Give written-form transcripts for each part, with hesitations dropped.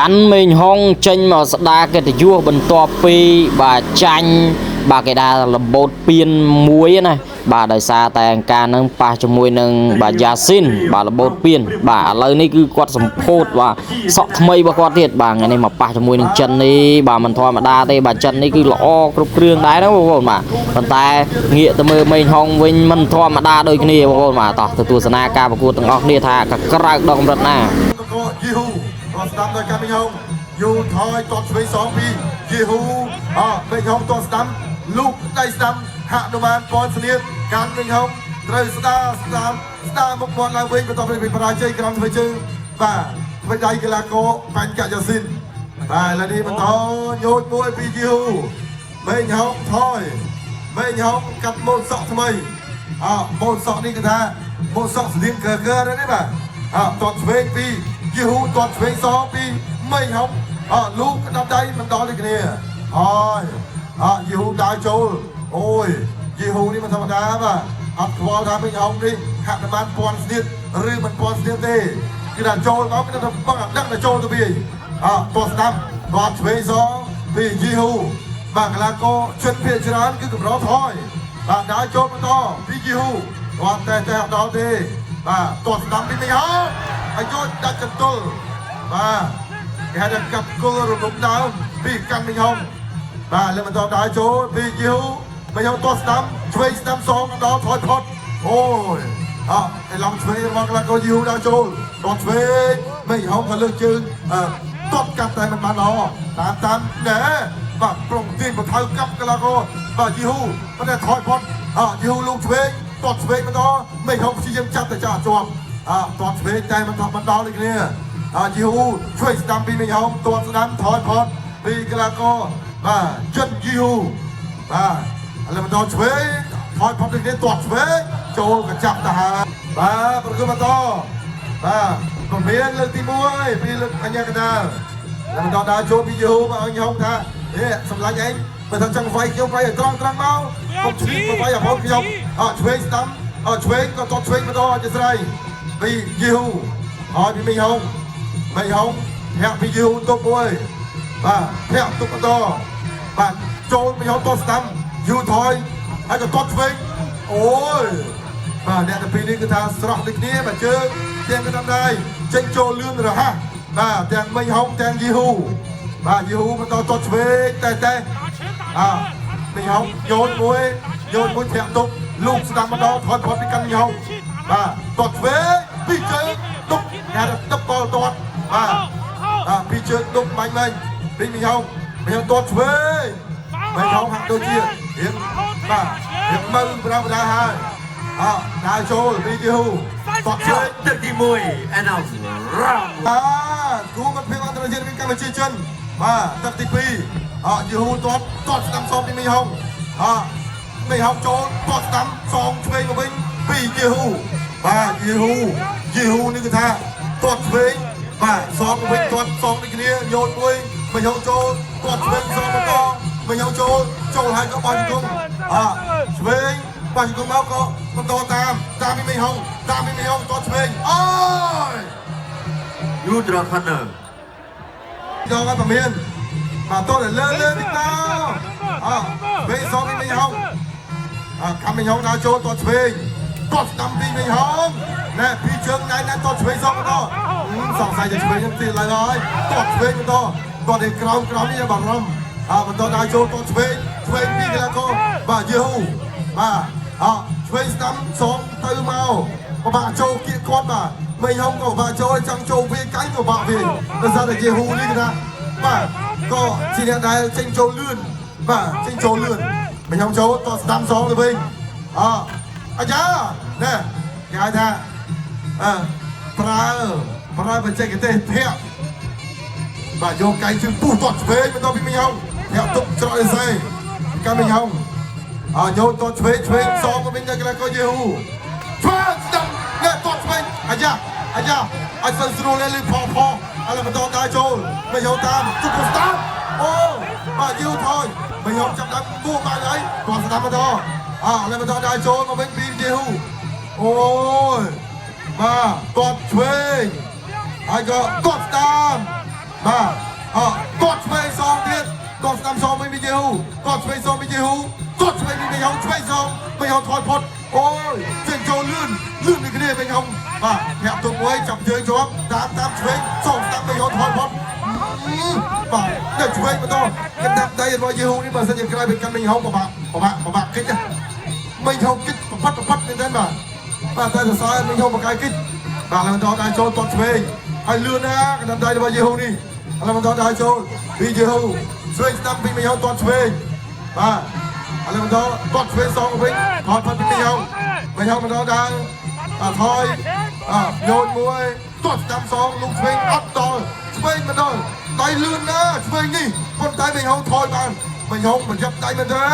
កាន់មេងហុងចេញមកស្ដារកិត្តិយសបន្ទាប់ពីបាទចាញ់បាទគេថារបូតពៀនមួយណាបាទដោយសារតែអង្ការនឹងប៉ះជាមួយនឹងបាទយ៉ាស៊ីនបាទរបូតពៀនបាទឥឡូវនេះគឺគាត់សម្ពោធបាទសក់ថ្មីរបស់គាត់ទៀតបាទថ្ងៃនេះមកប៉ះជាមួយនឹងចិននេះបាទមិនធម្មតាទេបាទចិននេះគឺល្អគ្រប់គ្រឿងដែរណាបងប្អូនបាទប៉ុន្តែងាកទៅមើលមេងហុងវិញមិនធម្មតាដូចគ្នាបងប្អូនបាទតោះទៅទស្សនាការប្រកួតទាំងអស់គ្នាថាកក្រើកដល់កម្រិតណា តកយីហ៊ូរត់ស្ដាំដោយកាមីហុងយូថយតបឆ្វេងសងពីយីហ៊ូអមេហុងតបស្ដាំលូកដៃស្ដាំហនុមានពនស្នៀតកាន់មេហុងត្រូវស្ដារស្ដាំស្ដារមុខមាត់ឡើងវិញបន្ទាប់ពីបរាជ័យក្រោមធ្វើជើងបាទធ្វើដៃកីឡាករបាញ់កាយ៉ាស៊ីនបាទឥឡូវនេះបន្តញោចមួយពីយីហ៊ូមេហុងថយមេហុងកាត់ម៉ូតសក់ថ្មីអម៉ូតសក់នេះគឺថាម៉ូតសក់ស្លៀងកើកើនេះបាទ អតតឆ្វេងពីយីហ៊ូតតឆ្វេងសពីមីហុងអលូកក្តាប់ដៃមិនដល់ដូចគ្នាអយអយីហ៊ូដើរចូលអូយយីហ៊ូនេះមិនធម្មតាបាទអត់ខ្វល់ថាមីហុងនេះហាក់តែបានពាន់ស្នៀតឬមិនពាន់ស្នៀតទេគឺថាចូលមកគឺថាបងដឹងតែចូលទៅវាអតតស្ដាំតតឆ្វេងសពីយីហ៊ូបាទកីឡាករជនភាគច្រើនគឺកម្រថយបាទដើរចូលបន្តពីយីហ៊ូគាត់តែតែអត់ដល់ទេ បាទតតស្ដាំពីមីហោឲ្យយកដាច់ចន្ទល់បាទគេហៅថាកាប់គល់រំលំដើមពីកាន់មីហុងបាទលើបន្តដើរចូលពីយូមីហុងតតស្ដាំឆ្វេងស្ដាំសងដល់ថយផុតអូយអឯឡងឆ្វេងរបស់ក្លាកោយូដើរចូលតតឆ្វេងមីហុងក៏លើកជើងតតកាប់តែមិនបានល្អតាមតាមណែបាទប្រុងទាញបថៅកាប់កលាកោបាទយូប៉ុន្តែថយផុតអយូលោកឆ្វេង តតឆ្វេងបន្តមិនហុកព្យាយាមចាប់តែចាក់ជាប់អតតឆ្វេងតែមិនថប់មិនដល់ដូចគ្នាអយីហ៊ូឆ្វេងស្ដាំពីមិនហុកតតស្ដាំថយផុតពីកីឡាករបាទចិនយីហ៊ូបាទឥឡូវបន្តឆ្វេងថយផុតដូចគ្នាតតឆ្វេងចូលកញ្ចាប់ទៅហើយបាទប្រគល់បន្តបាទពមៀនលើកទី1ពីលើកអញ្ញាកដាលแล้วបន្តដើរចូលពីយីហ៊ូមកឲ្យហុកថាហេសម្លាញ់ឯងបើថាចង់វាយខ្ញុំវាយឲ្យត្រង់ត្រង់មកកុំឆ្លៀតមកវាយឲ្យផងខ្ញុំ អឆ្វេងស្ដាំអឆ្វេងក៏តតឆ្វេងបន្តអធិស្ឋានពីយីហ៊ូហើយពីមីហុងមីហុងធាក់ពីយីហ៊ូទុកមួយបាទធាក់ទុកបន្តបាទចូលមីហុងតតស្ដាំយូថយហើយក៏តតឆ្វេងអូយបាទអ្នកទាំងពីរនេះគឺថាស្រស់ដូចគ្នាបាទជើងទាំងកណ្ដាលដៃចេញចូលលឿនរហ័សបាទទាំងមីហុងទាំងយីហ៊ូបាទយីហ៊ូបន្តតតឆ្វេងតែតែ អមីហុងយោនមួយយោនមួយធាក់ទុកលោកស្ដាំម្ដងថយផុតពីកាន់មីហុងបាទតតឆ្វេងពីរជើងទុកគេថាទឹកបលតតបាទអាពីរជើងទុកបាញ់មិញពីមីហុងមីហុងតតឆ្វេងមីហុងហាក់ដូចជារៀងបាទរៀងមើលប្រាំប្រាហើយអដើរចូលពីយូតតឆ្វេង ទឹកទី1 and out round បាទគូមិត្តភាពអន្តរជាតិមានកម្ពុជាចិនបាទទឹកទី2អយីហ៊ូតតតស្ដាំសងពីមីហុងអមីហុងចូលតតស្ដាំសងឆ្វេងមកវិញពីយីហ៊ូបាទយីហ៊ូយីហ៊ូនេះគឺថាតតឆ្វេងបាទសងមកវិញតតសងដូចគ្នាយោនមួយមីហុងចូលតតឆ្វេងសងបន្តមីហុងចូលចូលហើយក៏បោះជង្គង់អឆ្វេងបោះជង្គង់មកក៏បន្តតាមតាមពីមីហុងតាមពីមីហុងតតឆ្វេងអូយ neutral corner ដងឲ្យប្រមានបាទតោះលើលើតិចតអវេសងពីមីហុងអកាំមីហុងដើរចូលតឆ្វេងតស្ដាំពីមីហុងណែពីជើងណែណែតឆ្វេងសងបន្តសង្ស័យจะឆ្វេងខ្ញុំទៀតឡើយហើយតឆ្វេងបន្តតនេះក្រោមក្រោមនេះបារម្ភអបន្តដើរចូលតឆ្វេងឆ្វេងពីកីឡាករបាទយេហ៊ូបាទអឆ្វេងស្ដាំសងទៅមកពិបាកចូលគៀកគាត់បាទមីហុងក៏ពិបាកចូលចង់ចូលវាយកាញ់ក៏ពិបាកវាយដោយសារតែយេហ៊ូនេះគេថា បាទក៏ជាអ្នកដែលចេញចូលលឿនបាទចេញចូលលឿនមិនខ្ញុំចូលតស្ដាំសងទៅវិញអអាយ៉ាណែគេហៅថាអើប្រើប្រើបច្ចេកទេសធាក់បាទយកកៃជើងពុះតឆ្វេងបន្តពីមីហុងធាក់ទុកច្រកអេសេកាមីហុងអយោតឆ្វេងឆ្វេងសងទៅវិញដល់កីឡាករយេហ៊ូឆ្វេងស្ដាំណែតឆ្វេងអាយ៉ាអាយ៉ាអត់ស្រួលលេផផឥឡូវបន្តដើរចូលមិនយកតាមជុកស្ដាំអូបាទយូថយមិនយកចាប់ដើមគួបានហើយគាត់ស្ដាំបន្តអឥឡូវបន្តដើរចូលមកវិញពីយេហ៊ូអូយបាទគាត់ឆ្វេងហើយក៏គាត់ស្ដាំ បាទអទាត់ឆ្វេងសងទៀតទាត់ស្ដាំសងវិញពីយេហ៊ូទាត់ឆ្វេងសងពីយេហ៊ូទាត់ឆ្វេងពីមេហុងឆ្វេងសងមេហុងថយផុតអូយចេញចូលលឿនលឿនដូចគ្នាមេហុងបាទធាក់ទុកមួយចាប់ជើងជាប់តាមតាមឆ្វេងសងស្ដាំមេហុងថយផុតបាទទៅឆ្វេងបន្តកណ្ដាប់ដៃរបស់យេហ៊ូនេះបើសិនជាក្រោយពីកាន់មេហុងពិបាកពិបាកពិបាកគិចមេហុងគិចប្រផាត់ប្រផាត់មែនទេបាទបាទតែសរសើរមេហុងបកាយគិចបាទឡើងបន្តដល់ចូលទាត់ឆ្វេងហើយលឿនណាកណ្ដាប់ដៃរបស់យេហ៊ូនេះឥឡូវបន្តដល់ចូលពីយេហ៊ូឆ្វេងស្ដាំពីមេហុងទាត់ឆ្វេងបាទឥឡូវបន្តទាត់ឆ្វេងសងវិញថតផាត់ពីមេហុងមេហុងបន្តដល់ថយញោចមួយទាត់ស្ដាំសងលោកឆ្វេងអត់ដល់ឆ្វេងមិនដល់ដៃលឿនណាឆ្វេងនេះប៉ុន្តែមេហុងថយបានមេហុងបញ្ចាប់ដៃមែនទេ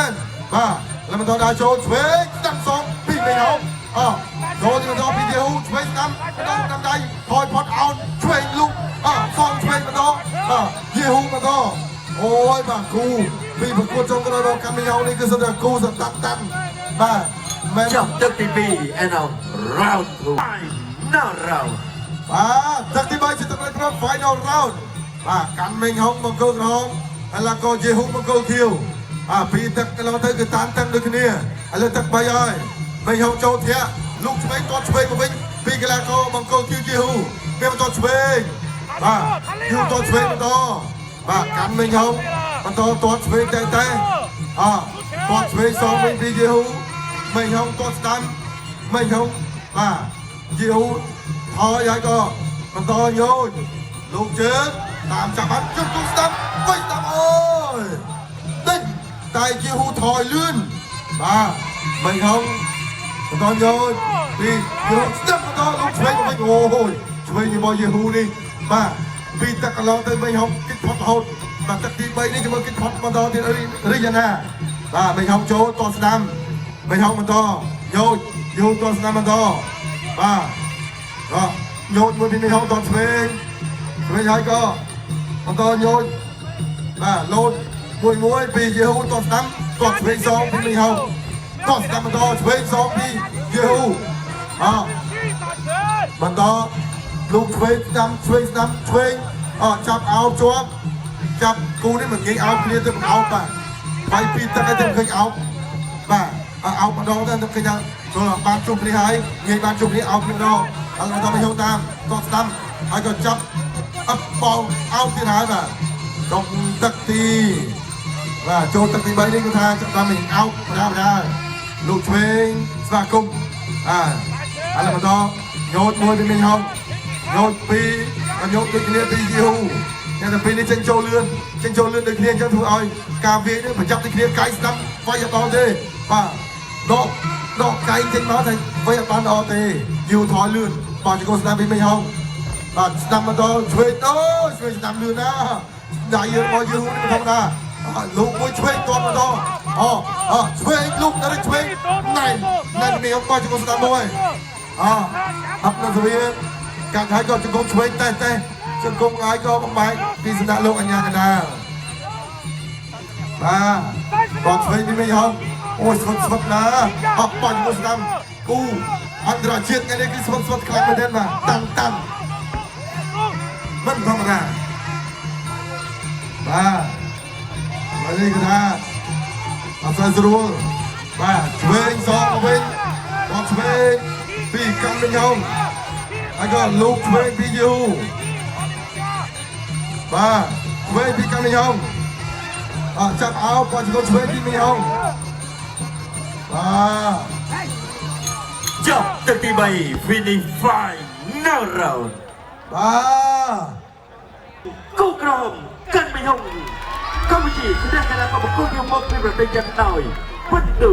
បាទឥឡូវបន្តដល់ចូលឆ្វេងស្ដាំសងពីមេហុងអចូលទីបន្តពីយេហ៊ូឆ្វេងស្ដាំម្ដងតាមដៃថយផុតអោនឆ្វេងលុកអសងឆ្វេងម្ដងបាទយេហ៊ូម្ដងអូយបាទគូពីប្រកួតចុងក្រោយរបស់កាមីហុងនេះគឺសុទ្ធតែគូសតាន់តាន់បាទមែន ចប់ទឹកទី2 and now round 2 final round បាទទឹកទី3ជាទឹកក្រោយ final round បាទកាន់មេងហុងមង្គលក្រហមហើយឡាកោយេហ៊ូមង្គលខៀវបាទពីទឹកកន្លងទៅគឺតានតឹងដូចគ្នាឥឡូវទឹក3ហើយមេងហុងចូលធាក់លោកឆ្វេងទាត់ឆ្វេងមកវិញពីកីឡាករមង្គលខៀវយេហ៊ូមានបន្តឆ្វេងបាទយូទាត់ឆ្វេងបន្តបាទកាន់មេងហុងបន្តទាត់ឆ្វេងតែតែអទាត់ឆ្វេងសងវិញពីយេហ៊ូមេងហុងទាត់ស្ដាំមេងហុងបាទយេហ៊ូថយហើយក៏បន្តញោចលោកជើងតាមចាប់បាត់ជុំគុំស្ដាំវិញស្ដាំអូយដេញតែយេហ៊ូថយលឿនបាទមេងហុងបន្តញោចពីយេហ៊ូស្ដាំបន្តលោកឆ្វេងមកវិញអូយឆ្វេងរបស់យេហ៊ូនេះបាទពីទឹកកន្លងទៅមេងហុងគិតផុតរហូតបាទទឹកទី3នេះជាមួយគិតផុតបន្តទៀតរីយ៉ាណាបាទមេងហុងចូលតស្ដាំមេងហុងបន្តញោចយូតស្ដាំបន្តបាទ đó nhốtមួយពីនេះហងតឆ្វេងឆ្វេងហើយក៏បន្តញោចបាទលោតមួយមួយពីយេហ៊ូតស្ដាំតឆ្វេងសងពីនេះហងតស្ដាំបន្តឆ្វេងសងពីយេហ៊ូអបន្តលោកឆ្វេងស្ដាំឆ្វេងស្ដាំឆ្វេងអចាប់អោបជាប់ចាប់គូនេះមិនងាយអោបគ្នាទៅមិនអោបបាទបាយពីទឹកឲ្យទៅឃើញអោបបាទអោបម្ដងទៅឃើញថាចូលបានជុំគ្នាហើយងាយបានជុំគ្នាអោបគ្នាម្ដងហើយបន្តមកយកតាមតស្ដាំហើយក៏ចាប់អឹបបងអោបទៀតហើយបាទចុងទឹកទីបាទចូលទឹកទី3នេះគឺថាចាប់តាមវិញអោបម្ដងម្ដងលោកឆ្វេងស្វាគមន៍បាទហើយបន្តញោតមួយពីមីហុងញោតពីរក៏ញោតដូចគ្នាពីយូអ្នកតែពីរនេះចេញចូលលឿនចេញចូលលឿនដូចគ្នាអញ្ចឹងធ្វើឲ្យការវាយនេះបញ្ចប់ដូចគ្នាកាយស្ដាំវាយអត់ដល់ទេបាទដកដកកាយចេញមកតែវាយអត់បានដល់ទេយូថយលឿនបាទជង្គង់ស្ដាំពីមីហុងបាទស្ដាំបន្តឆ្វេងអូឆ្វេងស្ដាំលឿនណាស់ដៃរបស់យូនេះធម្មតាលោកមួយឆ្វេងទាត់បន្តអូអូឆ្វេងលោកដល់ឆ្វេងណែនណែនមីហុងបាទជង្គង់ស្ដាំមួយអអប់នៅសវៀកាត់ហើយក៏ជង្គង់ឆ្វេងតែតែជង្គង់ហើយក៏បំបែកពីសំណាក់លោកអញ្ញាកណ្ដាលបាទបងឆ្វេងពីមីហុងអូយស្វិតស្វិតណាអបបាញ់មួយស្ដាំគូអន្តរជាតិថ្ងៃនេះគឺស្វិតស្វិតខ្លាំងមែនទេបាទតាំងតាំងមិនធម្មតាបាទមកនេះគឺថាអត់សូវស្រួលបាទឆ្វេងសងមកវិញបងឆ្វេងពីកាន់មីហុងហើយក៏លោកឆ្វេងពីយូបាទឆ្វេងពីកាន់មីហុងអចាប់អោបគាត់ឆ្វេងពីមីហុងបាទ ចប់ទឹកទី3 finish final round បាទ គូក្រមកាន់មេហុងកម្ពុជាឈ្នះកីឡាករបង្គោលយកមកពីប្រទេសចិនដោយពិន្ទុ